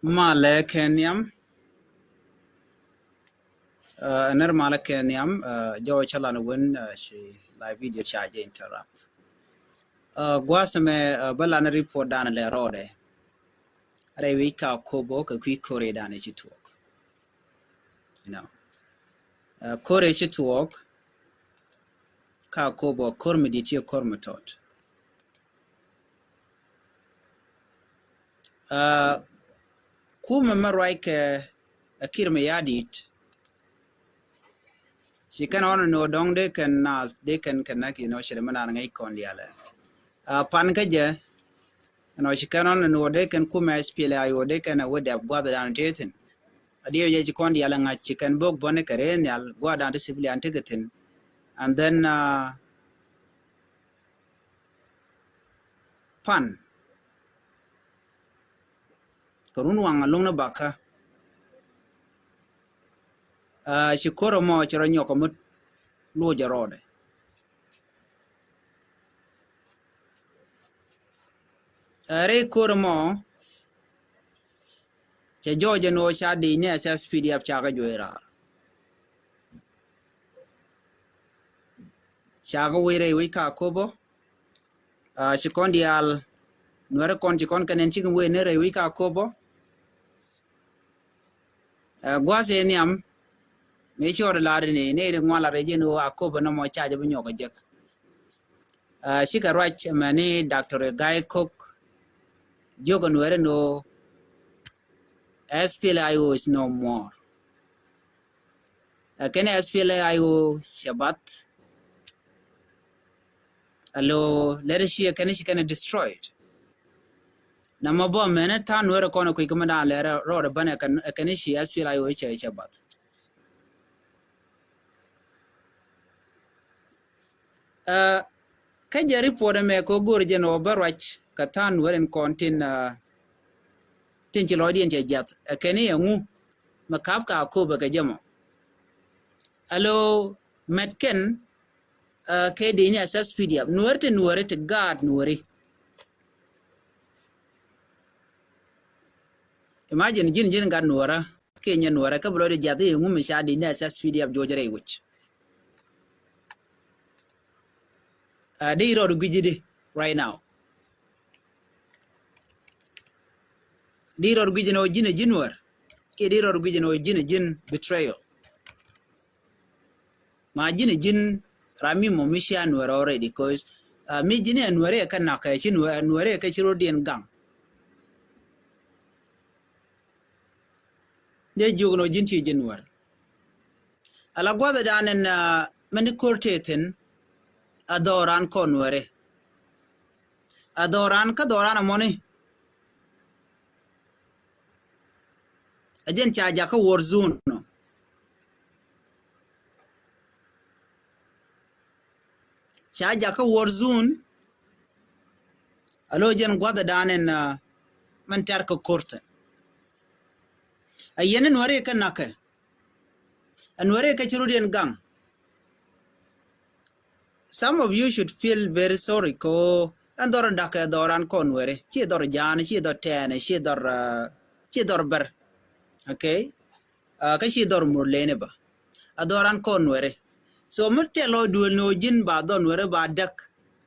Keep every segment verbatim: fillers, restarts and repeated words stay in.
Malɛ kɛ nhiam. Ɛ nɛr malɛ kɛ nhiam. Jɔw cä lan win ci live video ca jɛ interrupt. Gua̱a̱th mɛ bä lan report dan lɛ rɔɔdɛ rɛy wi̱c ka Akobo kɛ kui̱ kore dan ci tuɔɔk. You know, kore ci tuɔɔk ka Akobo kor mi dit ci kor mi tɔt. Kumɛ mɛ ruac kɛ Kiir Mayardit. Ci kɛn ɔn ni wä dɔŋ dee kɛn nath dee kɛn kɛn nak inɔ ci rɛ mɛ naan ŋäc kɔn dialɛ. Pan kä jɛ ɛnɔ ci kɛn ɔn ni wä dee kɛn kumɛ S P L A I O dee kɛn a wä dɛp guath dan tee thin. A diɛ jɛ ci kɔn dialɛ ŋa̱c ci kɛn bok bɔni kɛ ree nhial guath dan ti civilian ti kɛ thin. And then pan kɛ run waŋ a luŋ ni bakä. Ci kor mɔ ci rɔ nyɔk mut luɔ jɛ rɔɔdɛ. Ɛ rɛy kor mɔ cɛ jɔɔc ɛn ɣöö ca dic ni S S P D F ca kɛ juɔc raar. Ca kɛ wec rɛy wi̱c ka Akobo. Ci kɔn diaal Nuɛri kɔn ci kɔn kɛn ɛn cikɛ wee ni rɛy wi̱c ka Akobo. Gua̱a̱th ëë nhiam mëë ci ɣɔt lar ni ni ri ŋuan lar jɛn ɣöö Akobo nɔmɔ ca jɛ bi nyɔk jek. Cikɛ ruac mɛni Doctor Gai Kok jiök ɛ Nuɛri ni ɣöö S P L A I O is no more. Ɛ kɛn S P L A I O cɛ bath. Alo lɛri ci ɛ kɛn ci kɛn destroyed. Na ma bɔ mɛn tan wɛrɛ kɔn kui̱ kɛ mɛ dan lɛrɛ rɔɔdɛ banɛ ɛ kɛn ci S P L A I O cɛ cɛ bath. Kä jɛ report ɛmɛ kɛ go̱r jɛn ɔ bä ruac kɛ than wɛrɛn kɔn tin tin ci lɔcdiɛn cɛ jiath ɛ kɛn i̱ ɛŋu mɛ kap ka Akobo kɛ jɛ mɔ. Alo mɛt kɛn kɛ dee ni S S P D F Nuɛri ti Nuɛri ti gaat Nuɛri. Imagine ji̱n ji̱n gat Nuɛrä kiɛ nyɛ Nuɛrä kä bi lɔcdɛ jiath i̱ ɛŋu mi ca dee ni S S P D F juɔc rɛy wi̱c. Di rɔɔd gui̱ci di right now. Di rɔɔd gui̱ci ni wä ji̱n ɛ ji̱n Nuɛr kiɛ di rɔɔd gui̱ci ni wä ji̱n ɛ ji̱n betrayal. Ma ji̱n ɛ ji̱n ram mi mɔ mi cia Nuɛr already cause mi ji̱n ɛ Nuɛr ɛ kɛ nak kɛ ci Nuɛr ɛ kɛ ci rɔɔd diɛn gaŋ. Jɛ jiök ni wä ji̱n ci ji̱n Nuɛr. Ala gua̱thɛ dan ɛn mɛn di ko̱r tëë thi̱n. A dhɔran kɔn Nuɛri. A dhɔran kä dhɔran a mɔni. A jɛn ca jakä war zone nɔ. Ca jakä war zone. Alo jɛn gua̱thɛ dan ɛn mɛn tɛr kä ko̱r thi̱n. A yɛn ni Nuɛri kä nakɛ. Ɛn weri kɛ ci rut yɛn gaŋ. Some of you should feel very sorry ko ɛn dhɔr in dakɛ dhɔran kɔn weri ci dhɔr jaan ci dhɔr tɛɛn ci dhɔr ci dhɔr bɛr. Okay. Kä ci dhɔr mur leni ba a dhɔran kɔn weri. So mi tɛl lɔ duel ni wä ji̱n ba dhɔn weri ba däk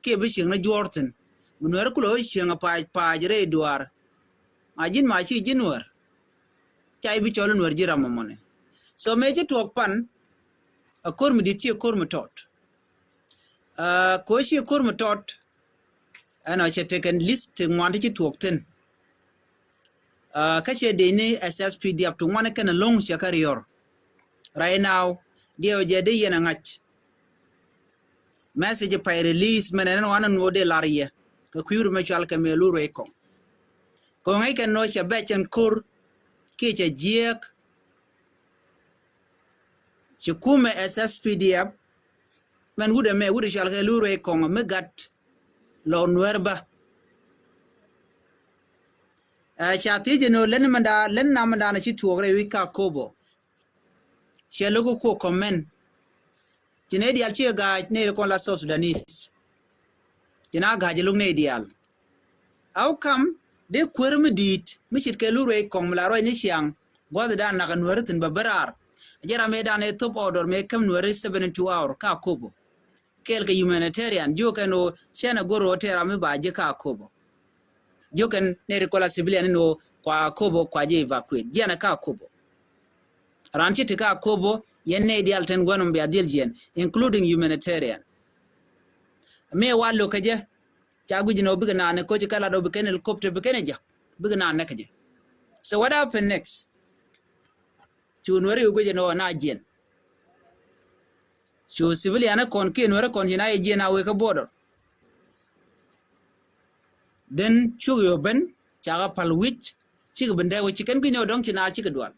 kiɛ bi cieŋ ni juɔr thin. Mi nuɛri kulɔ wä cieŋ a pac pac rɛy duar. Ma ji̱n ma ci ji̱n wär. Ca i̱ bi cɔl in wär ji̱ ram mɔmɔni. So mëë ci tuɔɔk pan a ko̱r mi di̱t ci a ko̱r mi tɔt. Ko ci a ko̱r mi tɔt. Ɛn ɔ cɛ tekɛn list ti ŋuan ti ci tuɔɔk thi̱n. Kä cɛ dee ni S S P D F ti ŋuan kɛn a lo̱ŋ cɛ kä riɔr. Right now diɛw jɛ dee yɛn a ŋa̱c. Message pay release mɛnɛ nɛn wanɛ nuɔ dee lar yɛ kɛ kui̱ wur mɛ cual kɛ mɛ lu ruec kɔŋ. Kɔŋ i̱ kɛ nɔ cɛ bɛ cɛn ko̱r kiɛ cɛ jiɛɛk. Ci kumɛ S S P D F mɛn wut ɛmɛ wut cual kɛ lu ruec kɔŋ mi gat lɔ nuɛr bä. Ɛ ca thiec ɛn ɣöö lɛn mɛnda lɛn nam mɛnda na ci tuɔɔk rɛy wi̱c ka Akobo. Ciɛ lo̱k kuɔ comment. Ci nɛy diaal ciɛ ga̱a̱c nɛy ri kɔn la South Sudanese. Ci na ga̱a̱c lo̱k nɛy diaal. How come Dee kuäär mi di̱i̱t mi ce̱tkɛ luk ruëëc kɔŋ mi la ruac ni ciaŋ gua̱thdan nak ɛ Nuääri thi̱n bɛ ben raar. Ɛ jɛn ram mëëdan ɛ thop order mëë käm Nuääri seventy two hour kä Akobo. Kɛɛl kɛ humanitarian, jiökɛn ɣöö cɛn ɛ go̱r ɣöö tëë ram mi ba ji̱ kä Akobo. Jiökɛn nɛy ti kɔn la civilian in ɣöö kua Akobo kua ji̱ evacuate. Jiɛn ɛ kä Akobo. Raan ci te kä Akobo yɛn nɛy diaal tin gua̱n ɔ bia dhil jiɛn, including humanitarian. Mëë wa lo̱k kɛ jɛ, ca guic ni ɣöö bikɛ naan ni koci kä lat ɣöö bi kɛn helicopter bi kɛn ɛ jak, bikɛ naan ni kɛ jɛ. So what happened next? Cu Nuääri guic ni ɣöö na jiɛn. Cu civilian kɔn kiɛ Nuääri kɔn ci na yɛ jiɛn a wee kä border. Then cuk yɛ ben, cakɛ päl wi̱c, cikɛ ben dee wä ci kɛn gui̱n yɛ dɔ̱ŋ ci na cikɛ dual.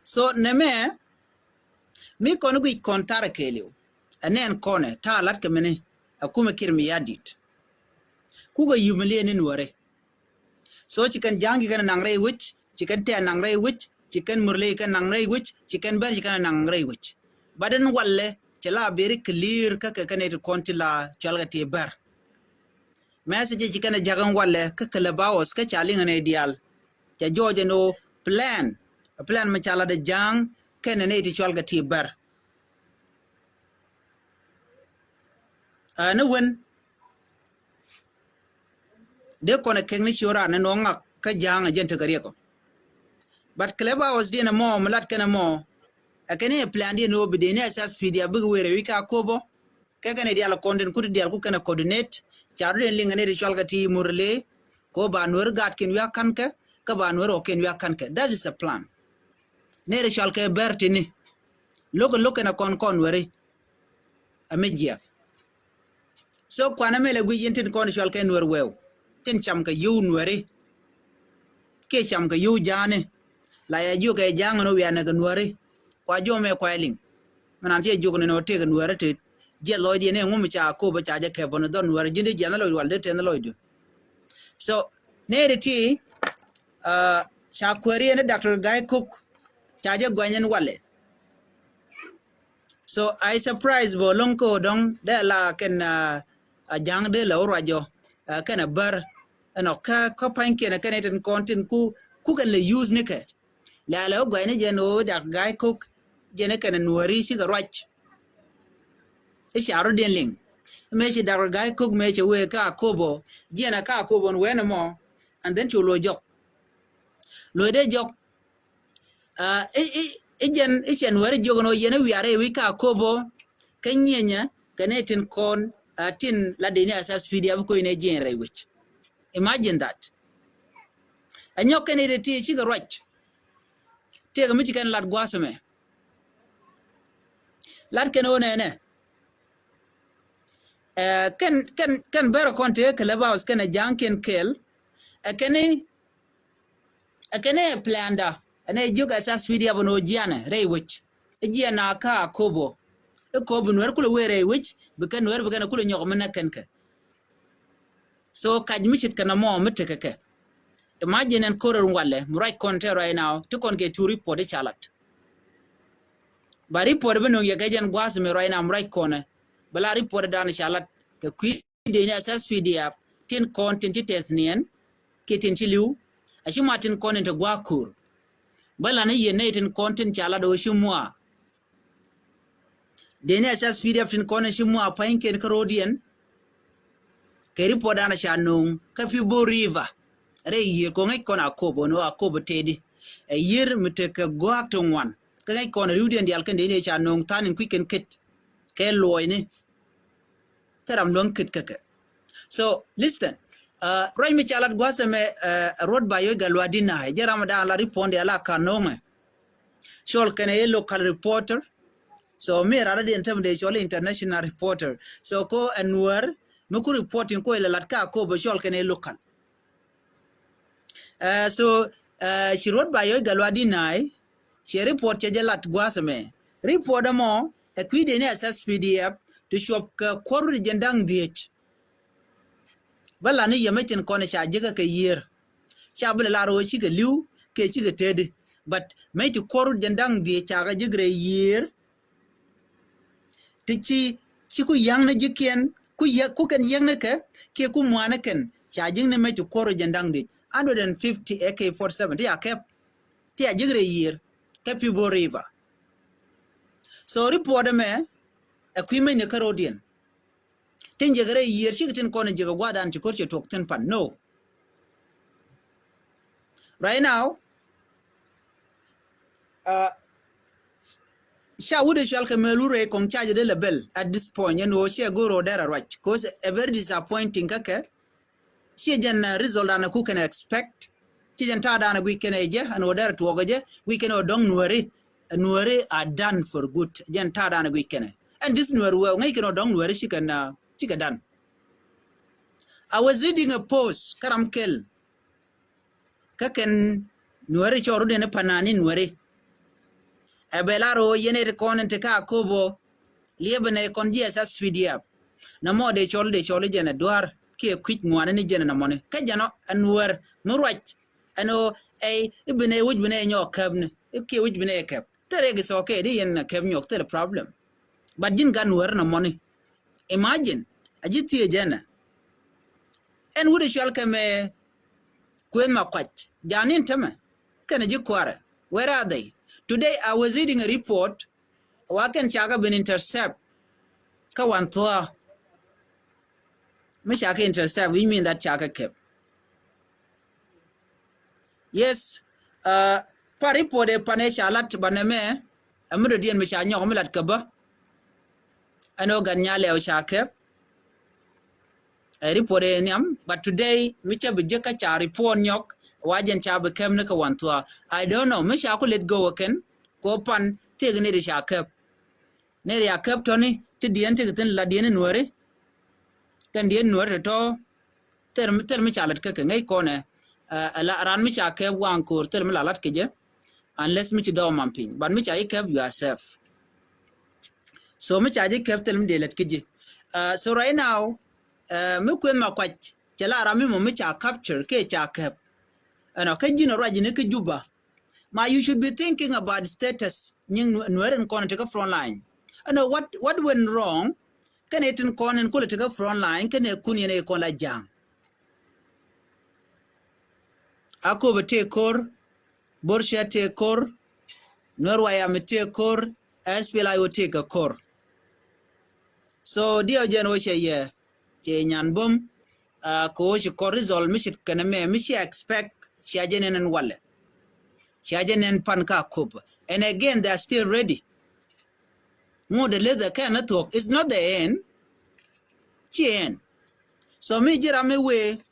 So nɛmɛ mi kɔn guic kɔn tharɛ kɛɛliw. Ɛ nɛn kɔnɛ ta̱a̱ lat kɛ mini ɛ kumɛ Kiir Mayardit. Kukɛ humiliate ni Nuääri. So ci kɛn Ja̱a̱ŋ ci kɛn naŋ rɛy wec, ci kɛn Tɛɛr naŋ rɛy wec, ci kɛn Murle ci kɛn naŋ rɛy wec, ci kɛn Bär ci kɛn naŋ rɛy wec. But ɛn walɛ ci la very clear kä kɛ kɛn nɛy ti kɔn ti la cual kɛ ti Bär. Message ci kɛn ɛ ja̱k ɛn walɛ kä Clubhouse kä ca liŋ ɛn ɛ diaal. Cɛ jɔɔc ɛn ɣöö plan, plan mi ca lat ɛ Ja̱a̱ŋ kɛn ɛ nɛy ti cual kɛ ti Bär. Ɛ ni wen dee kɔn ɛ kɛk ni ci ɣöö raan ni nɔ ŋak kä Ja̱a̱ŋ ɛ jɛn tekɛ riɛk ɔ. But Clubhouse diɛn ɛmɔ mi lat kɛn ɛmɔ ɛ kɛn i̱ plan diɛn ɣöö bi dee ni SSPDF bikɛ wëë rɛy wi̱c kä Akobo. Kɛ kɛn i̱ diaal ɛ kɔn tin kut i̱ diaal ku kɛn ɛ coordinate ca rut in liŋ ɛ ni ti cual kɛ ti Murle. Kɛ ɣöö ba Nuääri gaat kiɛn wi̱i̱ a ka̱n kɛ kä ba Nuääri ɣɔw kiɛn wi̱i̱ a ka̱n kɛ. That is a plan. Ni ti cual kɛ Bär tini. Lo̱k ɛ lo̱k kɛn ɛ kɔn kɔn Nuääri. Ɛ mi jiɛk. So kuanɛ mëë lɛ guic yɛn tin kɔn cual kɛ Nuäär wɛw tin cam kɛ yio̱w Nuääri kiɛ cam kɛ yio̱w Ja̱a̱ŋni. La yɛ jiök kɛ Ja̱a̱ŋ ni wianɛ kɛ Nuääri. Kua jiök mɛ kua liŋ. Mɛ nan ciɛ jiök ni nɔ tëëkɛ Nuääri ti jiɛth lɔcdiɛn ni ŋu mi ca Akobo ca jɛ kɛp bä ni dhɔr Nuääri ji̱n di jiɛth ni lɔcdu wal di tɛth ni lɔcdu. So nɛy ti ti ca kuääri ɛn Doctor Gai Kok ca jɛ gɔny ɛn walɛ. So I surprise bä lo̱ŋ kä dɔ̱ŋ dee la kɛn a Ja̱a̱ŋ dee la wä ruac jɔ kɛn a Bär ɛn ɔ kä kä pa̱nykiɛn kɛn itin kɔn tin ku ku kɛn lɛ use ni kɛ. La la wä guay ni jɛn ɣöö Dak Gai Kok jɛn kɛn a Nuääri cikɛ ruac. I̱ ca rɔ diɛn liŋ mëë ci Dak Gai Kok mëë cɛ wee kä Akobo jiɛn a kä Akobo ɛn wee ni mɔ. And then cu lo̱c jɔk lo̱c dee jɔk. I̱ i̱ i̱ jɛn i̱ cɛ Nuääri jiök ɛn ɣöö yɛn i̱ wiarɛ i̱ wi̱c kä Akobo kä nyieenyɛ kɛ ni tin kɔn tin la dee ni SSPDF bi koc ni jiɛn rɛy wec. Imagine that. Ɛ nyɔk kɛn i̱ ti ti cikɛ ruac. Tëëkɛ mi ci kɛn lat gua̱a̱th ɛmɛ. Lat kɛn ɣöö nɛnɛ. Ɛ kɛn kɛn kɛn Bär kɔn tëë Clubhouse kɛn ɛ Ja̱a̱ŋkiɛn kɛɛl. Ɛ kɛn i̱ Ɛ kɛn ɛ planda ɛn ɛ jiök ɛ SSPDF ɛn ɣöö jianɛ rɛy wec. Ɛ jiɛn a kä Akobo. Ɛ Akobo Nuäär kulɛ wee rɛy wec bi kɛn Nuäär bi kɛn kulɛ nyɔk mi näk kɛn kɛ. So kac mi ce̱tkɛ nɔmɔ mi tekɛ kɛ. Imagine ɛn ko̱r ɛn walɛ mi ruac kɔn te right now ti kɔn kɛ two report i̱ ca lat. Ba report bi no̱o̱ŋ yɛ kɛ jɛn gua̱a̱th mi right now mi ruac kɔn ɛ. Bɛ la report dan ca lat kɛ kui̱ dee ni SSPDF tin kɔn tin ci tɛth niɛn kiɛ tin ci li̱w. A ci ma tin kɔn in te gua̱a̱k ko̱r. Bä lan i̱ yɛn nɛy tin kɔn tin ca lat ɣöö ci mua̱a̱. Dee ni SSPDF tin kɔn in ci mua̱a̱ pa̱nykiɛn kä ro̱o̱diɛn. Kɛ report dan a ca no̱o̱ŋ kä Pibo River. Rɛy yiër kɔ ŋäc kɔn Akobo ni ɣöö Akobo tëëdi. Ɛ yiër mi tekɛ gua̱a̱k ti ŋuan kä ŋäc kɔn ri̱wdiɛn diaal kɛn dee ni ca no̱o̱ŋ tha̱a̱n in kui̱c kɛn ket. Kɛ luɔ̱ɔ̱cni. Thil ram luäŋ kit kä kɛ. So listen. Ruac mi ca lat gua̱a̱th ɛmɛ ruɔt ba yɔc Gatluak Deny jɛ ram dan la report diaal a ka no̱o̱ŋɛ. Cɔl kɛn ɛ local reporter. So mi rat diɛn tɛm dee cɔl international reporter. So ko ɛ Nuäär mi ku reporting ko ilɛ lat ka Akobo cɔl kɛn ɛ local. So ci ruɔt ba yɔc Gatluak Deny. Ciɛ report cɛ jɛ lat gua̱a̱th ɛmɛ. Report ɛmɔ ɛ kui̱ dee ni SSPDF ti cuɔp kɛ kuɔr wi̱cdɛ jiɛn da̱ŋ dhieec. Bä lan ni yɛ mec tin kɔn ca jiäkä kɛ yiër. Ca bi lɛ lar ɣöö cikɛ li̱w kɛ cikɛ tëëdi. But mec ti kuɔr wi̱cdɛ jiɛn da̱ŋ dhieec ca kɛ jiäk rɛy yiër. Ti ci ci ku ya̱ŋ ni ji̱kiɛn ku yɛ ku kɛn yäŋ ni kɛ kiɛ ku mua̱a̱n ni kɛn. ca ji̱n ni mec ti kuɔr jɛn da̱ŋ dhiec, hundred and fifty A K forty-seven ti a kɛp, ti a ji̱ rɛy yiër kä Pibor River. So report ɛmɛ ɛ kui̱ mec ni kärodiɛn. Tin jiɛk rɛy yiër, cikɛ tin kɔn jiɛk gua̱a̱th dan ci ko̱r cɛ tuɔk thi̱n pan. No. Right now, uh, ca wut ɛ cual kɛ mëë lurɛ kɔŋ ca jɛ dee lɛ bɛl at this point, ɛn ɣöö cɛ go̱o̱r ɣöö dɛr a ruac. 'Cause a very disappointing kä kɛ. Ciɛ jɛn, uh, result dan ku kɛn expect. Ciɛ jɛn ta̱a̱ dan guic kɛn ɛ jɛ, ɛn ɣöö dɛr a tuɔk ɛ jɛ, guic kɛn ɛ ɣöö dɔ̱ŋ Nuääri, Nuääri are done for good. Jɛn ta̱a̱ dan guic kɛn ɛ. And this Nuääri wɛw, ŋäc kɛn ɣöö dɔ̱ŋ Nuääri cikɛ, uh, cikɛ done. I was reading a post kä ram kɛl. Kä kɛn Nuääri cɔɔr rudɛn i̱ panani Nuääri. Ɛ bɛ lar ɣöö yɛn ɛ ti kɔn in ti kä Akobo, liɛpɛ nɛ kɔn ji̱ S S P D F. Nɔmɔ dee cɔl, dee cɔl i̱ jɛn ɛ dua̱r kiɛ kui̱c ŋuani ni jɛn ɛ nɔmɔni. Kä jɛn ɔ ɛ Nuäär mi ruac ɛn ɣöö ɛ i̱ bi nɛ wi̱c bi nɛ nyɔk kɛpni, i̱ kiɛ wi̱c bi nɛ kɛp. Thil rɛk is okay, di yɛn ɛ kɛp nyɔk, thil problem. But ji̱n gat Nuäär nɔmɔni. Imagine, a ji̱ thiec jɛn ɛ. Ɛn wut ɛ cual kɛ mɛ Kuëth Makuac, janin tämɛ kɛnɛ ji̱ kua̱rɛ. Where are they? Today I was reading a report, wa kɛn cakɛ ben intercept kä Wan Thuɔ̱ɔ̱. Mi cakɛ intercept, which mean that cakɛ kɛp. Yes, uh, pa report ɛ pan ɛ ca lat banɛ mɛ, ɛ mi dɔ̱diɛn mi ca nyɔk mi lat kɛ bä. Ɛn ɣöö gat Nyalɛw ca kɛp. Ɛ report ɛ nhiam, but today mi cä bi jek kä ca report nyɔk, wa jɛn ca bi kɛp ni kɛ Wan Thuɔ̱ɔ̱. I don't know, mi ca ku let go ɛ kɛn, kɛ ɣöö pan tëëk ni di ca kɛp. Ni di ca kɛp tɔ̱ni, ti diɛn ti kɛ thi̱n la diɛn in Nuääri. Kɛn diɛn Nuääri tɔ̱tɔ̱, thil, thil mi ca lät kä kɛ ŋäc kɔnɛ, uh, la ran mi ca kɛp waŋ ko̱r, thil mi la lat kɛ jɛ, unless mi ci dɔɔk mam piny. But mi ca ji̱ kɛp, you are safe. So mi ca ji̱ kɛp, thil mi dee lät kä ji̱. Uh, so right now, uh, mi Kuëth Makuac cɛ la ram mi mɔ mi ca capture kiɛ ca kɛp. Ɛnɔ kä ji̱n ɔ ruac ji̱n kä Juba. Ma you should be thinking about status nyin Nuääri in kɔn ti kä front line. Ɛnɔ what, what went wrong? Kɛn ɛ tin kɔn in kulɛ ti kä front line, kɛn ɛ kun yɛn ɛ kɔn la ja̱a̱ŋ. Akobo tëë ko̱r, Bor Cɛ tëë ko̱r, Nuäär Wayam tëë ko̱r, S P L A I O tëë kɛ ko̱r. So diɛw jɛn wä cɛ yɛ, cɛ nyan bum, uh, kɛ wä ci kɔr result mi ci kɛn mɛ, mi ci expect, cia jɛ nɛn ɛn walɛ. Cia jɛ nɛn pan kä Akobo. And again, they are still ready. Ŋut de leth ɛ kɛn ni thuɔ̱k, it's not the end. Ci end. So mi ji̱ ram mi wee,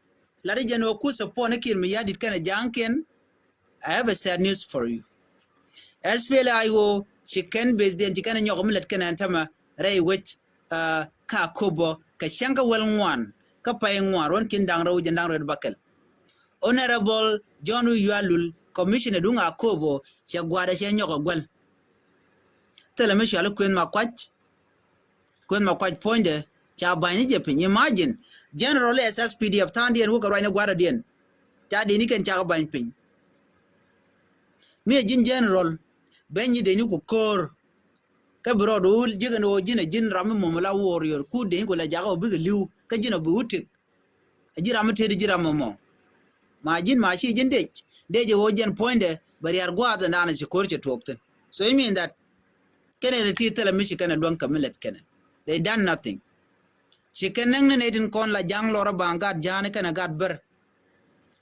la ri jɛn wä ku support ni Kiir Mayardit kɛn ɛ ja̱a̱ŋ kɛn, I have a sad news for you. S P L A I O ci kɛn base diɛn ci kɛn nyɔk mi lät kɛn ɛn tämɛ rɛy wec, uh, kä Akobo kɛ cäŋ kä wäl ŋuan kä pay ŋuan ruɔ̱n ki̱n da̱ŋ rɛw jɛn da̱ŋ rɛw bäkɛl. Honorable John Wi Yualul, Commissioner duŋ Akobo, cɛ gua̱a̱dɛ cɛ nyɔk ɛ guäl. Thilɛ mi cuali Kuëth Makuac. Kuëth Makuac puɔ̱nydɛ ca ba̱ny ni jɛ piny. Imagine, General S S P D F tha̱a̱ŋdiɛn wä kɛ ruacni gua̱a̱radiɛn. Ca dee ni kɛn cakɛ ba̱ny piny. Mi ɛ ji̱n General, ben nyi dee ni ku ko̱o̱r. Kä bi rɔɔd wä ji̱ kɛn ɣöö ji̱n ɛ ji̱n ram mi mɔmɔ la warrior, ku dee ni ku la jakä ɣöö bikɛ li̱w kä ji̱n ɔ bi wä tëk. Ɛ ji̱ ram mi tëëdi ji̱ ram mɔmɔ. Ma ji̱n ma ci ji̱n dec, dec ɛ ɣöö jɛn puɔ̱nydɛ bɛ riar gua̱a̱th ɛn daanɛ ci ko̱r cɛ tuɔɔk thi̱n. So it mean that kɛnɛ ti thilɛ mi ci kɛnɛ luäŋ kɛ mi lɛt kɛnɛ. They done nothing. Ci kɛn näŋ ni nɛy tin kɔn la ja̱a̱ŋ lɔrä ba̱a̱ŋ gat ja̱a̱ni kɛnɛ gat bär.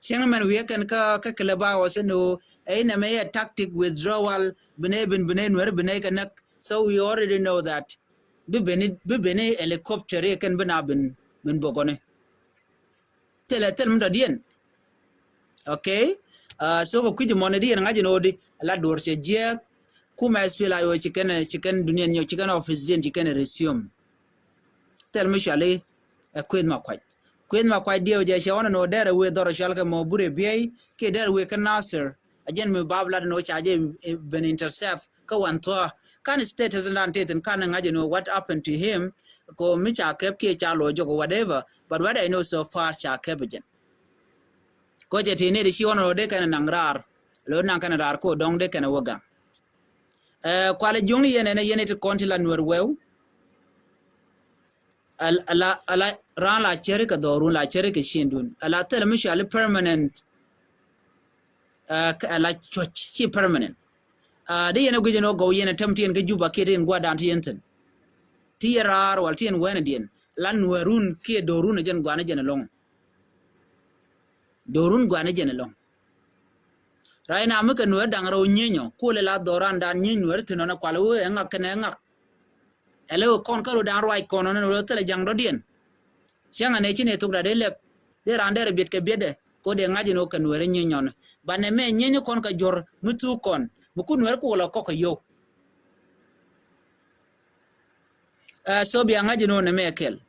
Cieŋ mɛn wi̱i̱ kɛn kä, kä kɛlɛ ba wä sɛn ɣöö ɛ inɛ mɛ yɛ tactic withdrawal, bi nɛy bin, bi nɛy Nuɛr, bi nɛy kɛ näk. So we already know that bi beni, bi beni helicopter i̱ kɛn bi na bin, bin bokoni. Thilɛ thil mi dɔ̱diɛn. Okay. Uh, so kɛ kui̱c mɔni di yɛn ŋa̱c in odi la duɔr cɛ jiɛk. Kumɛ S P L A I O ci kɛn, ci kɛn duniɛn nyɔk, ci kɛn office diɛn ci kɛn resume. Thil mi cuali ɛ Kuëth Makuac. Kuëth Makuac diɛw jɛ cɛ ɣɔn in ɣöö derɛ wee dhɔr cual kɛ mɔ burɛ biey kiɛ derɛ wee kɛ Nasir. A jɛn mi bab lat in ɣöö ca jɛ ben intercept kä Wan Thuɔ̱ɔ̱. Kan status in dan tethin kan ŋa̱c in ɣöö what happened to him. Ko mi ca kɛp kiɛ ca lo̱c jɔk whatever. But what I know so far ca kɛp jɛn. Ko cɛ ti ni di ci ɣɔn ro de kɛn naŋ raar. Lo naŋ kɛn raar ko dɔŋ de kɛn wä gaŋ. Eh, kualɛ juŋni yɛn ɛn yɛn iti kɔn ti la Nuɛr wɛw. Ala, ala, ala raan la cɛri kɛ dhɔrun, la cɛri kɛ ciendun. Ala thilɛ mi cɔali permanent. Ɛ, kɛ ala cuɔc ci permanent. Ɛ, di yɛn ɛ guic ɛn ɣöö gɔw yɛn ɛ tɛm ti yɛn kä Juba kiɛ ti yɛn gua̱dan ti yɛn thi̱n. Ti yɛ raar wal ti yɛn wɛn ɛ diɛn. La nuɛrun kiɛ dhɔrun ɛ jɛn gua̱n ɛ jɛn ɛlɔ̱ŋ. Dhɔrun gua̱n ɛ jɛn ɛlɔ̱ŋ. Right now mi kɛ nuɛr da̱ŋ rɛw nyieny ɔ, kulɛ la dhɔrandan nyieny nuɛr thi̱n ɔnɛ kual wee ɛ ŋak kɛnɛ ŋak. Ɛlɛ wee kɔn kä ro̱dan ruac kɔn ɔnɛ wee thilɛ ja̱ŋ dɔ̱diɛn. Cäŋ anɛ ci nɛ thok dat dee lɛp dee raan dee rɛ biɛt kɛ biɛtdɛ. Ko dee ŋa̱c in wee kɛ nuɛr nyieny ɔnɛ banɛ mɛ nyieny kɔn kɛ juɔ̱r mi thuk kɔn mi kun nuɛr kuk lɔ kɔk kɛ yio̱w. Ɛ, so bia ŋa̱c in wee nɛ mɛ kɛl.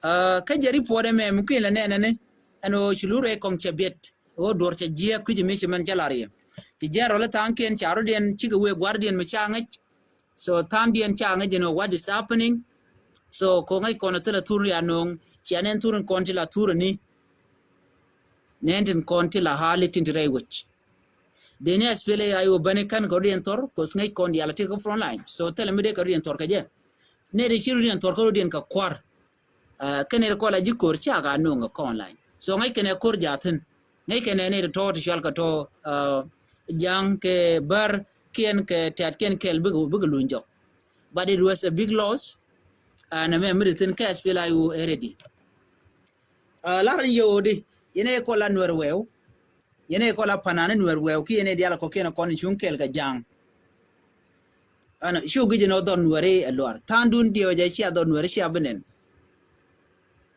Ɛ, kä jɛ report ɛmɛ mi kui̱n lɛ nɛnɛ ni ɛn wee ci lurɛ kɔŋ cɛ biɛt. Ɣöö duɔr cɛ jiɛɛk kui̱c mi ci mɛn cɛ lar yɛ. Ci jiɛn rɔl i̱ tha̱a̱ŋkiɛn ca rɔ̱diɛn cikɛ wëë gua̱rdiɛn mi ca ŋäc. So tha̱a̱ŋdiɛn ca ŋäc in what is happening. So ko ŋäc kɔn thilɛ thur ya no̱o̱ŋ. Cia nɛn thur in kɔn ti la thur ni. Nɛn tin kɔn ti la hali tin ti rɛy wec. Deni SPLA-IO bäni kän kɛ rɔ̱diɛn thɔr kos ŋäc kɔn diaal ti kä front line. So thilɛ mi dee kɛ rɔ̱diɛn thɔr kɛ jɛ. Nɛy ti ci rɔ̱diɛn thɔr kä rɔ̱diɛn kɛ kua̱r. Ɛ, kɛnɛ ti kɔl a ji̱ ko̱r ca ka no̱o̱ŋ kɛ kɔn line. So ŋäc kɛnɛ ko̱r jaathin. Ŋäc kɛnɛ ni tɔ̱ ti cual kɛ tɔ̱, ɛ, ja̱ŋ kɛ bär kiɛn kɛ tɛt kiɛn kɛl bikɛ, bikɛ luny jɔk. But it was a big loss. Ɛ, nɛ mɛ mi di thin kɛ SPLA-IO already. Ɛ, lar in yɛ ɣöö di yɛn ɛ kɔl a nuɛr wɛw. Yɛn ɛ kɔl a panan in nuɛr wɛw ki yɛn ɛ dial kɔkiɛn kɔn in cuŋ kɛl kɛ ja̱ŋ. Ɛn cu gi̱c ɛn ɔ dhɔr nuɛri ɛ luar tha̱a̱ŋdun diɛw jɛ cia dhɔr nuɛri cia bi nɛn.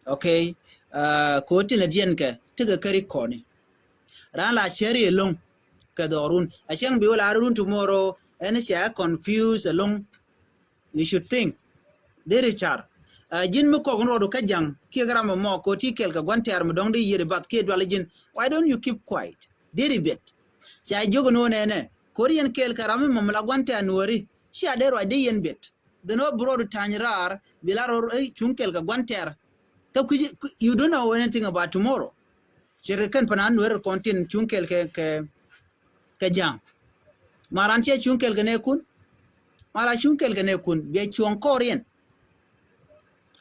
Okay. Ɛ, ko̱ tin lɛ diɛn kɛ tekɛ käri kɔni. Raan la cɛri ɛlɔ̱ŋ kɛ dhɔrun a cäŋ bi wä la run tomorrow. Ɛn cia confuse ɛlɔ̱ŋ. You should think. Deri car. Ɛ, ji̱n mi kɔk in rɔɔdu kä ja̱ŋ kiɛ kä ram ɛmɔ ko̱ ti kɛl kɛ gua̱n tɛɛr mi dɔ̱ŋ di yiëri bath kiɛ dual ji̱n. Why don't you keep quiet? Deri biɛt. Ca jiök in wä nɛnɛ ko̱r yɛn kɛl kɛ ram mi mɔm la gua̱n tɛɛr nuɔri. Cia dee ruacdɛ yɛn biɛt. Dhen wä bi rɔɔdu ta̱ny raar bi la rɔɔdu, ɛ, cuŋ kɛl kɛ gua̱n tɛɛr. Kä kui̱ci, you don't know anything about tomorrow. Ce̱tkɛ kɛn panan nuɛr kɔn tin cuŋ kɛl kɛ, kɛ, kɛ ja̱ŋ. Maran ciɛ cuŋ kɛl kɛ nɛɛkun. Maran cuŋ kɛl kɛ nɛɛkun biɛ cuɔ̱ŋ kɔɔriɛn.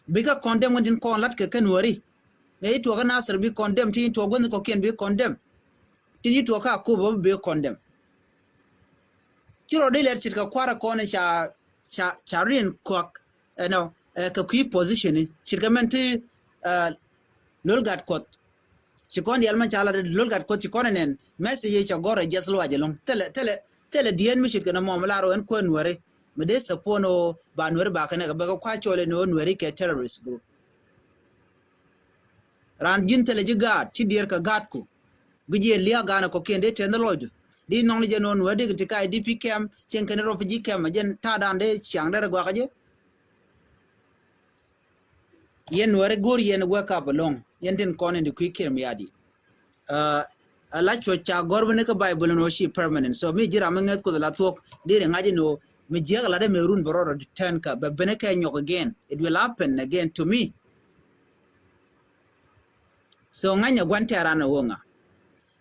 Bikɛ condemn wän tin kɔn lat kɛ kɛn wääri. Mëë ci tuɔɔk kä Nasir bi condemn, ti ci tuɔɔk guänh kɔkiɛn bi condemn. Ti ci tuɔɔk kä Akobo bi condemn. Ci rɔ di lɛr ce̱tkɛ kua̱rä kɔn ca, ca, ca rin kuak, you know, ɛ, kɛ kui̱ position ni ce̱tkɛ mɛn ti, ɛ, Lol Gatkuɔth. Ci kɔn dial mɛn ca la di Lol Gatkuɔth ci kɔn nɛn message ca gɔrɛ just luac ɛlɔ̱ŋ. Thilɛ, thilɛ, thilɛ diɛn mi ce̱tkɛ nɔmɔ mi lar wä ɛn kuäär nuɛri. Mi dee support ni wä ba nuɛri ba kɛ nɛ kɛ bɛ kɛ kua̱r cɔl ɛn wä nuɛri kɛ terrorist group. Ran ji̱n thilɛ ji̱ gaat ci diɛɛr kɛ gaatku. Guic yɛ lia̱a̱ gaanɛ kɔkiɛn dee tɛn lɔcdu. Di nhɔŋni jɛ nɔn wä dik ti ka I D P camp cieŋ kɛn refugee camp jɛn ta̱a̱dan dee ciaŋ dee rɛ guakä jɛ. Yɛn wä rɛ go̱o̱r yɛn wake up ɛlɔ̱ŋ yɛn tin kɔn in di kui̱ kiɛm ya̱di. Ɛ, ala cuɔ̱c ca gɔ̱r bi ni kä Bible ni wä ci permanent. So mi ji̱ ram mi ŋäth Kuoth ala thuɔ̱k dee ri ŋa̱c in wä mi jiäk ala dee mɛ run bɛ rɔɔd tɛn kä bɛ ben kɛ nyɔk again. It will happen again to me. So ŋa̱cnɛ gua̱n tɛ̈r an ɛ ɣöö ŋa.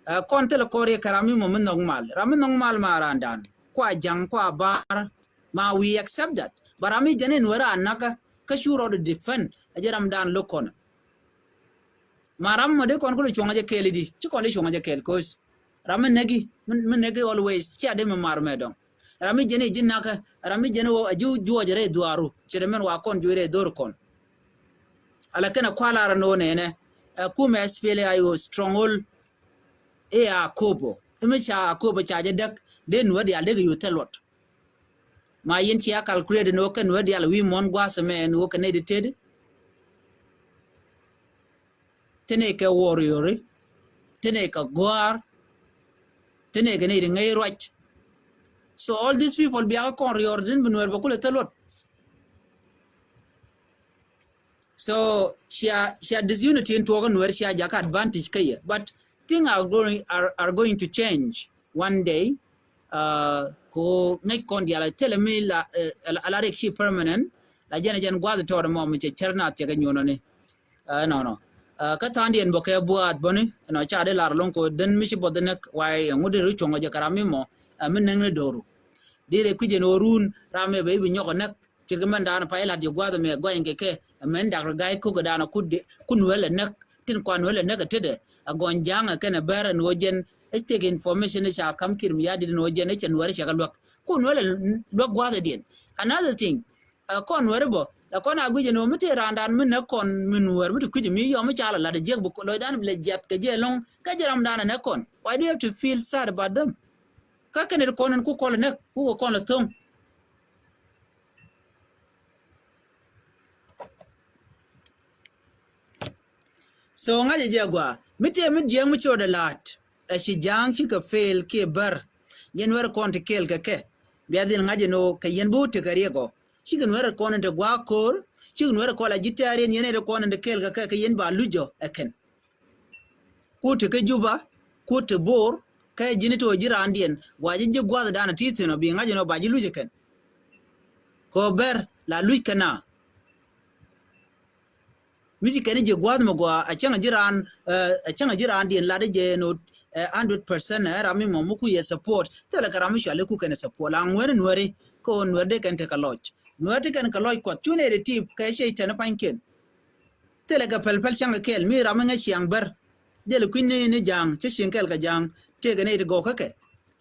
Ɛ, kɔn thilɛ kɔr yɛ kɛ ram mi mɔ mi nhɔk mal. Ram mi nhɔk mal ma randan. Kua ja̱ŋ, kua bar. Ma we accept that. But ram mi jɛn in wä ran nakä kä cu rɔɔd defend. Ɛ jɛ ramdan lo̱k kɔn. Ma ram mɔ dee kɔn kulɛ cuɔ̱ŋ jɛ kɛɛl idi. Ci kɔn dee cuɔ̱ŋ jɛ kɛɛl, 'cause ram mi näki, mi, mi näki always. Cia dee mi mar mɛ dɔ̱ŋ. Ram mi jɛn i̱ ji̱ nakä, ram mi jɛn wä a ji̱ juɔc rɛy dhuaaru. Ci dee mɛn wa kɔn juɔc rɛy dho̱r kɔn. Ala kɛn a kua̱r lar ni wä nɛnɛ. Ɛ kumɛ S P L A I O stronghold. I̱ a Akobo. I̱ mi ca Akobo ca jɛ däk. Dee nuɛ diaal dee kɛ yuth thil luɔt. Ma yin cia calculate ni wä kɛn nuɛ diaal wi̱i̱ muɔ̱n gua̱a̱th mɛ ni wä kɛ nɛy di tëëdi. Thinɛ kɛ warrior, thinɛ kɛ gua̱a̱r, thinɛ kɛ nɛy ti ŋäc ruac. So all these people biakä kɔn riɔr thin bi nuɛr bɛ kulɛ thil luɔt. So cia, cia disunity in tuɔɔk in nuɛr cia jakä advantage kä yɛ. But things are going, are, are going to change one day. Ɛ, ko ŋäc kɔn diaal a thilɛ mi la, ɛ, ala, ala rik ci permanent. La jɛn a jɛn gua̱th tɔɔr mɔ mi cɛ cär na thiɛk a nyuɔnɔ ni. Ɛ, nɔnɔ. Ɛ, kä tha̱a̱ŋdiɛn bä kɛ buath bäni, ɛnɔ ca di lar lo̱ŋ ko dhän mi ci buɔth näk, wa ɛŋu di ri cuɔ̱ŋ a jɛ kɛ ram mi mɔ, ɛ, mi näk ni do̱ru. Di rɛ kui̱c ɛn ɣöö run ram mi bɛ i̱ bi nyɔk a näk. Kɛ mɛn da̱a̱n pay lat ji̱ gua̱a̱th ɛmɛ gɔny kɛ kɛ ɛmɛn dak rɛ ga̱y kukɛ da̱a̱n ku de kun wälɛ näk tin kuan wälɛ näk ɛ tetdɛ ɛ gɔny ja̱a̱ŋ ɛ kɛn ɛ bär ɛn ɣöö jɛn ɛ cek information ɛ ca ka̱m ki̱r mi ya̱ dit ɛn ɣöö jɛn ɛ cɛ nuäär cɛ kɛ luäk kun wälɛ luäk gua̱a̱th ɛ diɛn. Another thing, ɛ kɔn nuäär bä la kɔn a guic ɛn ɣöö mi tëë raandan mi näk kɔn mi nuäär mi ti kui̱c mi yɔm mi ca la lat ɛ jiäk bi lɔcdan bi lɛ jiath kɛ jɛ ɛlɔ̱ŋ kɛ jɛ ramdan ɛ näk kɔn. Why do you have to feel sad about them? Kä kɛn it kɔn in ku kɔl näk ku kɛ kɔn lɛ thoŋ. So ŋa̱cä jɛ gɔaa mi tëë mi jiääk mi cot ɛ la̱t ɛ ci ja̱a̱ŋ cikɛ fail kiɛ bär. Yɛn wɛr kɔn ti kɛɛl kɛ kɛ bia dhil ŋa̱c ɛn ɣöö kɛ yɛn bi wä tekɛ riɛk ɔ cikɛ nuɛr kɔn in te gua̱a̱k ko̱o̱r cikɛ nuɛr kɔn la ji̱ tɛ̈riɛn yɛn in te kɔn in te kɛɛl kɛ kɛ kɛ yɛn ba luc jɔ ɛ kɛn. Ku te kä Juba ku te Bor kä ji̱n ti wä ji̱ raandiɛn wa ji̱ ji̱ gua̱thdan ti thi̱n ɔ bi ŋa̱c ɛn ɔ ba ji̱ luc ɛ kɛn. Kɛ ɔ bɛr la luc kɛn a mi ci kɛn ji̱ gua̱th mi gɔaa a cäŋ ji̱ raan a cäŋ ji̱ raandiɛn lat jɛ ɛn ɔ hundred percent ɛ ram mi mɔ mi ku yɛ support thilɛ kɛ ram mi cuali ku kɛn support la ŋuɛ̈ri nuɛ̈ri. Kɛ ɔ nuɛ̈r dee kɛn tekɛ lɔc nuɛ̈r ti kɛn kɛ lɔc kuɔth cu nɛy ti tip kɛ cɛ tɛn pa̱nykiɛn. Thilɛ kɛ pɛl pɛl cäŋ kɛ kɛɛl mi ram mi ŋäc ciaŋ bär. Dhil kui̱n ni ni ja̱a̱ŋ cä cieŋ kɛɛl kɛ ja̱a̱ŋ tëëkɛ nɛy ti gɔw kä kɛ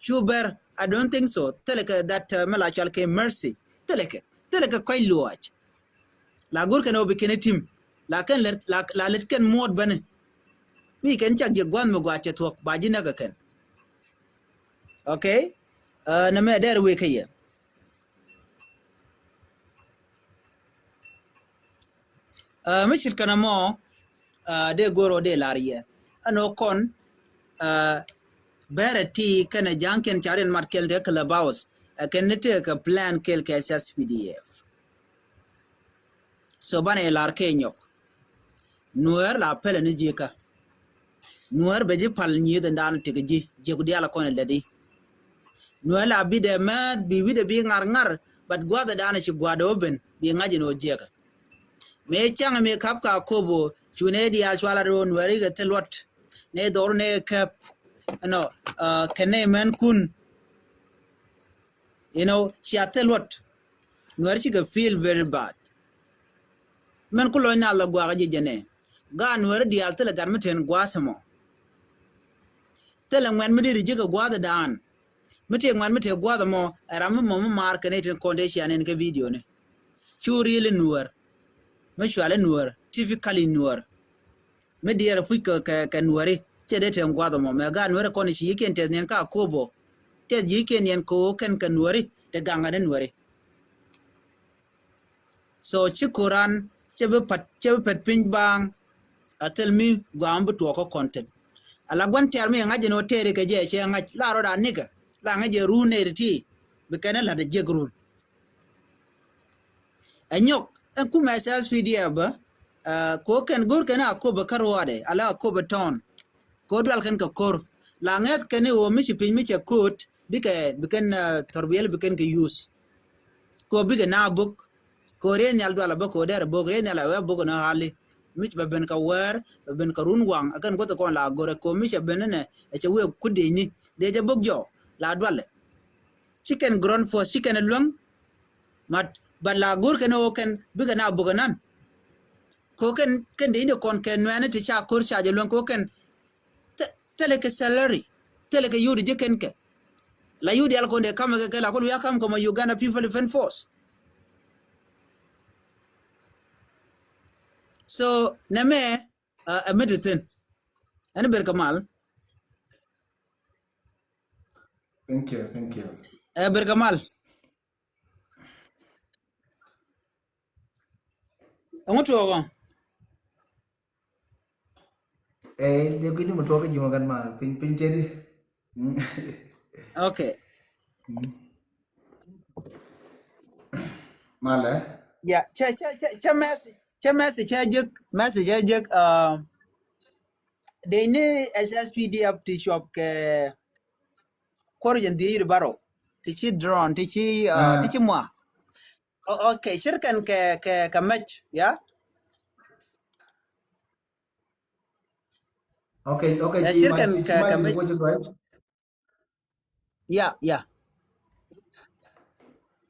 cu bär. I don't think so. Thilɛ kɛ that mi la cual kɛ mercy. Thilɛ kɛ thilɛ kɛ kɔc luɔc. La go̱r kɛn ɔ bi kɛn i̱ tim la kɛn lät la lät kɛn muɔt bäni. Mi kɛn cak jiɛ gua̱th mi gɔaa cɛ thuɔ̱k ba ji̱ näk kɛ kɛn. Okay. Nɛ mɛ dɛr wee kä yɛ. Mi cit kɛn ɛmɔ dee go̱r ɔ dee lar yɛ ɛn ɔ kɔn bɛrɛ ti kɛnɛ ja̱a̱ŋ kɛn ca riɛn mat kɛl te Clubhouse ɛ kɛn ni tëëkɛ plan kɛl kɛ S S P D F. So banɛ lar kɛ nyɔk. Nuäär la pɛlɛ ni ji̱ kä. Nuäär bɛ ji̱ pal nyieth in daan tekɛ ji̱ ji̱ ku diaal kɔn in lätdi. Nuäär la bidɛ määth bi wi̱dɛ bi ŋar ŋar but gua̱thɛ daan ci gua̱dɛ wä ben bi ŋa̱c in wä jiɛkä. Mëë caŋ mëë kap ka kobo cunɛ diaal cuala ro̱o̱n wɛri kɛ thil luɔt. Nɛ dhɔr nɛ kɛp ɛnɔ kɛ nɛ mɛn kun. You know cia thil luɔt. Nuäär cikɛ feel very bad. Mɛn ku lɔc na la guakä ji̱ jɛ nɛ gaat nuäär diaal thilɛ gat mi ten gua̱a̱th ɛmɔ. Thilɛ ŋuɛn mi deri ji̱ kɛ gua̱a̱th daan. Mi tëë ŋuɛn mi tëë gua̱a̱th ɛmɔ ɛ ram mi mɔ mi maar kɛn ɛ tin kɔn dee cia nɛn kɛ video ni. Cu riil in nuäär mi cual in nuäär typically nuäär. Mi diɛɛr ɛ puc kɛ kɛ nuääri cɛ dee tɛn gua̱a̱th ɛmɔ mɛ gaat nuääri kɔn ci yikiɛn tɛth niɛn ka kobo. Tɛth yikiɛn niɛn ko̱o̱k kɛn kɛ nuääri te gaŋ ɛ ni nuääri. So ci ko̱ran cɛ bi pät cɛ bi pät piny baaŋ. A thil mi gua̱a̱m bi tuɔɔk kä kɔn tɛth. Ala gua̱n tɛɛr mi ɛ ŋa̱c jɛ ni wä tɛɛri kɛ jɛ cɛ ŋa̱c la rɔɔd a nikɛ la ŋa̱c jɛ ruun nɛɛri ti. Bi kɛn ɛ la̱t ɛ jiɛk ruun. Ɛ nyɔk ɛn kumɛ S S P D F bä. Ko kɛn go̱r kɛn a ko̱p ɛ kä ruɔɔdɛ ala a ko̱p ɛ tɔn. Ko dual kɛn kɛ ko̱r la ŋɛth kɛn i̱ ɣöö mi ci piny mi cɛ ko̱t bikɛ bikɛn thɔrbiɛl bikɛn kɛ yuth. Ko bikɛ na bok ko riey nhial dual a bä ko dɛr a bok riey nhial a wee bok ni ɣali. Mi ci bɛ ben kɛ wɛɛr bɛ ben kɛ run waŋ ɛ kɛn guäth kɔn la go̱r ɛ ko mi cɛ ben ni nɛ ɛ cɛ wee kut dec ni dec ɛ bok jɔɔ la dualɛ. Ci kɛn ground force ci kɛn ɛ luäŋ. Mat bat la go̱r kɛn ɣöö kɛn bikɛ na bukɛ nan. Ko kɛn kɛn dee ni kɔn kɛ nuɛɛni ti ca ko̱r ca jɛ luäŋ ko kɛn. Thilɛ kɛ salary thilɛ kɛ yudi ji̱ kɛn kɛ. La yudi al kɔn dee kamɛ kɛ kɛ la kɔn wi̱i̱ a kam kɛ mɔ Uganda People Defense Force. So nɛmɛ ɛ mi ti thin. Ɛn ber kɛ mal. Thank you, thank you. Ɛ ber kɛ mal. Ɛŋu tuɔɔkɔ? Ɛ dee kui̱ni mi tuɔɔkɔ ji̱ ma gan mal piny piny tedi. Okay. Malɛ. Ya cɛ cɛ cɛ cɛ message cɛ message cɛ jek message cɛ jek. Dee ni S S P D F ti cuɔp kɛ kuɔr jɛn dhiec ri baro ti ci drone ti ci ti ci mua. Okay, shirkan kɛ kɛ kɛ mec ya. Okay, okay. Shirkan kɛ kɛ mec. Ya ya.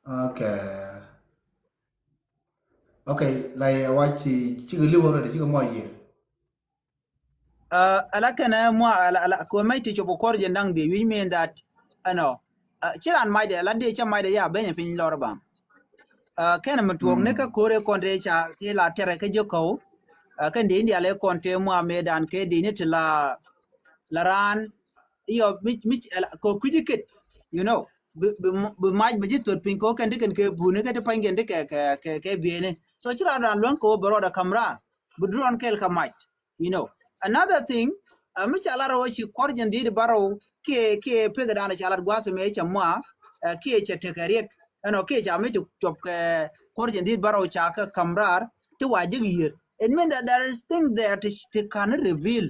Okay. Okay, like, uh, what ci, ci kɛ liw already, ci kɛ mɔ yier. Uh, ala kɛn ɛ mɔ, ala, ala, kɛ mec ti cop kɛ kuɔr jɛ da̱ŋ dhiec, which mean that, ɛnɔ, uh, ci ran macdɛ, ala dee cɛ macdɛ ya beny piny lɔr bam. Uh, kɛn mi tuɔk ni kä ko̱r ɛ kɔn te ca, ti la tɛrɛ kä jɛ kɔw. Uh, kɛn dee India lɛ kɔn te mɔ a me dan kɛ dee ni ti la, la ran, iyɔ, mi, mi, ala, kɛ kui̱ci ket, you know, bi, bi, bi mac bi ji̱ thot piny kɛ kɛn ti kɛn kɛ buni kɛ ti pany kɛn ti kɛ, kɛ, kɛ, kɛ bieni. So ci ran dan luäŋ kɛ wä bɛ rɔɔdɛ kam rar, bi drone kɛl kɛ mac. You know, another thing, uh, mi ca lar wä ci kuɔr jɛn dhiec barɔw kiɛ, kiɛ pek dan ca lar gua̱a̱th mɛ ca mɔ, uh, kiɛ ca tekɛ riɛk, ɛnɔ kiɛ ca mi ti cop kɛ kuɔr jɛn dhiec barɔw ca kɛ kam rar ti wa ji̱ yier. It mean that there is thing there ti, ti kan reveal.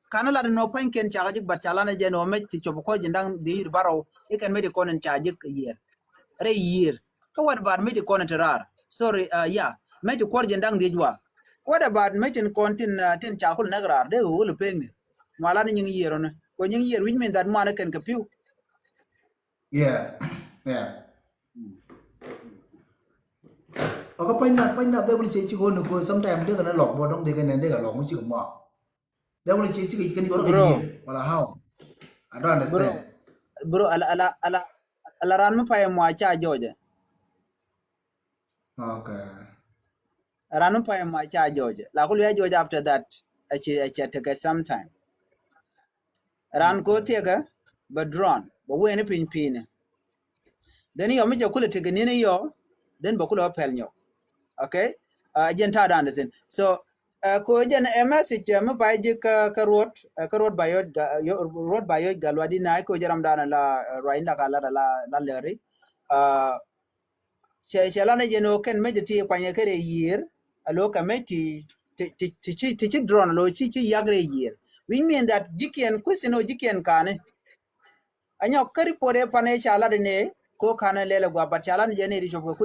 Kan lar nɔ pany kɛn ca ji̱ bat ca lar ni jɛn wä mɛ ti cop kuɔr jɛn da̱ŋ dhiec barɔw, ikɛn mɛ ti kɔn in ca ji̱ yier. Rɛy yier. Kä what about mec ti kɔn ti raar? Sorry, uh, yeah. Mec ti kuɔr jɛn da̱ŋ dhiec wa. What about mec tin kɔn tin, uh, tin ca kul näk raar? Dee wul pek ni. Mɔ a lat ni nyiŋ yier ɔni. Kɛ nyiŋ yier, which means that muan kɛn kɛ pi̱w. Yeah, yeah. Ɔ kä pany na, pany na dee wul ci, ci kɔn ni kɔ, sometimes dee kɛ ni lɔk bɔ dɔŋ dee kɛ ni dee kɛ lɔk mi ci kɛ mɔ. Dee wul ci, ci kɛ, ci kɛ ni yuɔr kɛ yier wala how? I don't understand. Bro, ala, ala, ala, ala ran mi pay mɔ a ca jɔɔjɛ. Okay. Ran mi pay mɔ a ca jɔɔjɛ. La kul ya jɔɔjɛ after that. A ci, a ci a tekɛ sometime. Ran ko thiekɛ bɛ drone bɛ wen piny piny. Then yɔ mi jɛ kulɛ tekɛ nini yɔ, then bɛ kulɛ wä pɛl nyɔk. Okay? Uh, jɛn ta̱a̱ dan thi̱n. So, uh, ko jɛn ɛ message, uh, mi bay ji̱ kä, kä ruɔt, uh, kä ruɔt ba yɔc ga, yɔ, ruɔt ba yɔc ga luadi na ko jɛ ram dan la, uh, ruac in la ka la, la, la lɛri. Uh, cɛ, cɛ la ni jɛn o kɛn mec ti kuanyɛ kɛ rɛ yier. A lo kɛ mec ti, ti, ti, ti, ti, ti, ti drone lo ci, ci yak rɛ yier. Which mean that ji̱kiɛn kuisin o ji̱kiɛn kani. A nyɔk kä report ɛ pan ɛ ca lat inɛ ko kan ɛ lɛl ɛ guap, but ca lat ni jɛ ni ri cop kɛ